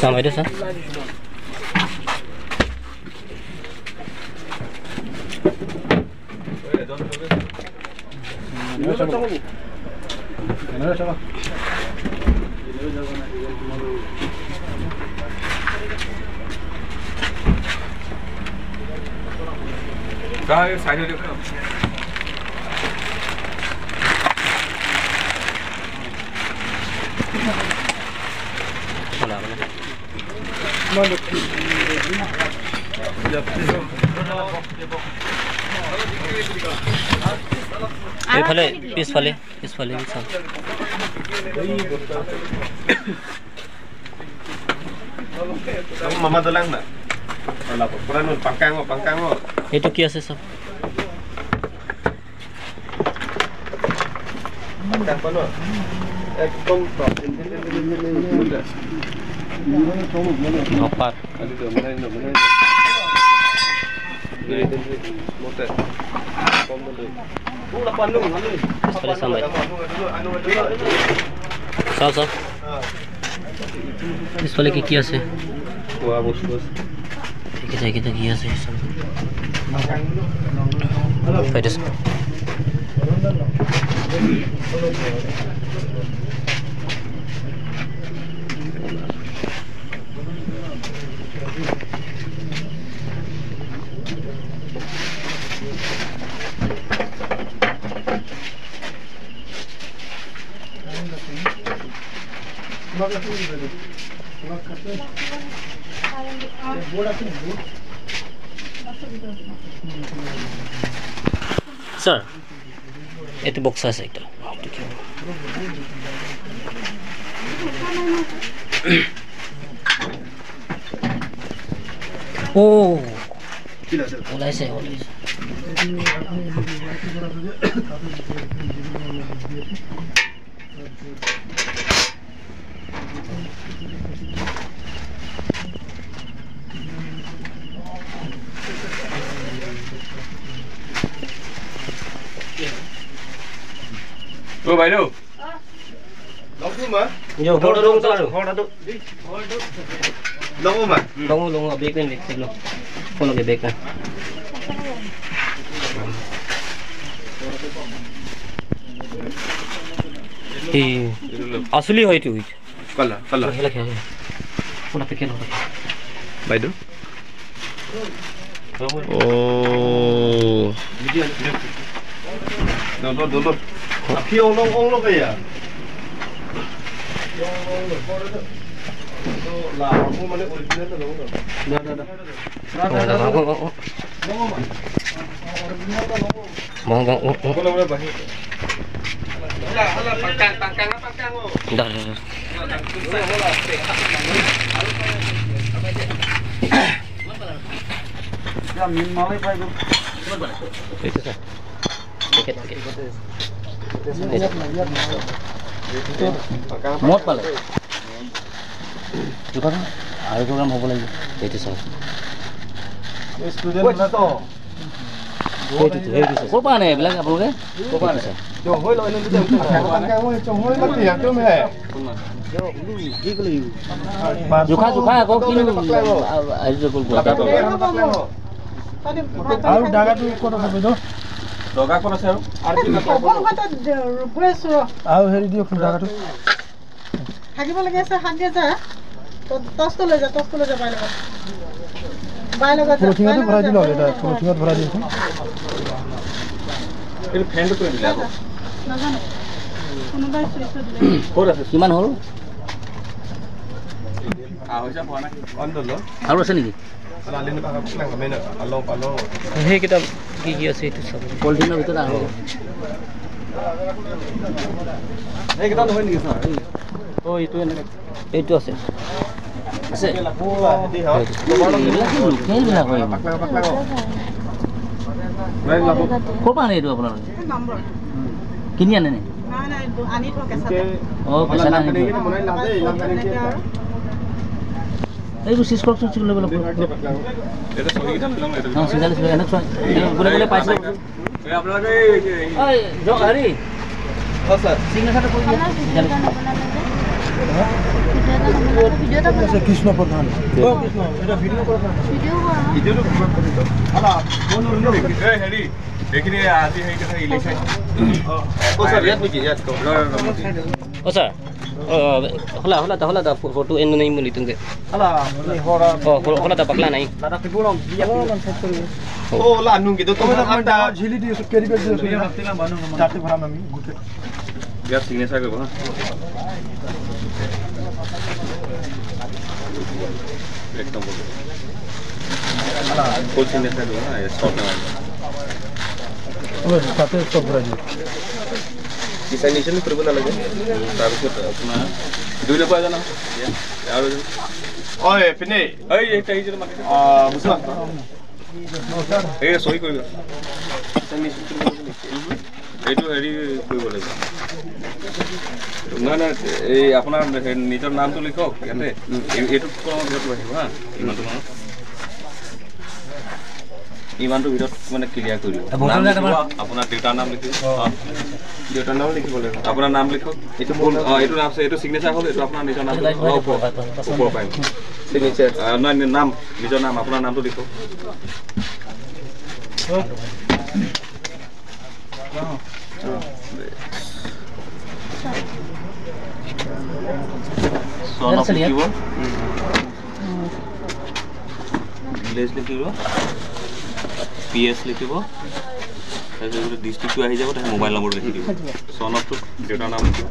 চাম বাইদেউ চাম। এইফালে পিছফালে পিছফালে চাম। এইটো কি আছে চব? ধপাত চাওঁ চাওঁ পিছফালে কি কি আছে? ঠিক আছে, এইকেইটা কি আছে? স্যাৰ এইটো বক্স আছে একটা। ও ওলাইছে ওলাইছে। ও বাইদেউ আসলি হয় এইটো। বাইদেউ মদ পালে আঢ়ৈশ গ্ৰাম হ'ব লাগিব। এইটো চাওক, ক'ৰ পৰা আনে এইবিলাক আপোনালোকে? জোখা জোখা আকৌ কিনো। কিমান হ'ল আৰু আছে নেকি? সেইকেইটা কি কি আছে এইটো চাব। পলিথিনৰ ভিতৰত আৰু এইটো আছে আছে। ক'ৰ পৰা আনে এইটো আপোনালোকে? কিনি আনে নে? অঁ, কেঁচা আনি। এইবোৰ চিজ কৰকচোন, চিজ লৈ পেলাই। অঁ, চিজালি এনে চোৱা কোনে কোনে পাইছে। হেৰি চিগনেচাৰটো কৰি দিয়া। কৃষ্ণ প্ৰধান। হেৰি এইখিনি আজি হেৰি কথা ইলেকশ্যন। অ ছাৰ, হলা হলা তা হলা তা ফটো এনে নাই বুলি তুংগে। অ হলা তা পাকলা নাই। ঝিলি দিয়ে কেৰি ব্যাগ দিয়ে তাতে ভৰাম আমি গোটেই। ইয়াত চিগনেচাৰ কৰিব হা, এক নম্বৰ ফুল চিগনেচাৰ কৰিব হা, শ্বৰ্ট নামাৰিব। তাতে চব ভৰাই দিয়ে। কৰিব নালাগে। তাৰপিছত আপোনাৰ দুই নম্বৰ এজন আৰু এজন। অ পিনে এই আহিছে, মাতিছে। এই চহী কৰিব, এইটো হেৰি কৰিব লাগিব। নহয় নহয়, এই আপোনাৰ নিজৰ নামটো লিখক ইয়াতে। এইটো কলমৰ ভিতৰত লৈ আহিব হা। ইমানটো মানত ইমানটোৰ ভিতৰত মানে ক্লিয়াৰ কৰি দিব। আপোনাৰ দেউতাৰ নাম লিখিব। দেউতাৰ নাম লিখিব লাগিব। আপোনাৰ নাম লিখক। এইটো অঁ, এইটো নাম, এইটো চিগনেচাৰ হ'ল। এইটো আপোনাৰ নিজৰ নাম ওপৰ পাৰিব। চিগনেচাৰ নহয়, নাম, নিজৰ নাম, আপোনাৰ নামটো লিখক। লিখিব, ভিলেজ লিখিব, পি এছ লিখিব, তাৰপিছত ডিষ্ট্ৰিক্টটো আহি যাব। তাৰপিছত মোবাইল নম্বৰটো লিখি দিব। চন অফটো দেউতাৰ নাম লিখিব।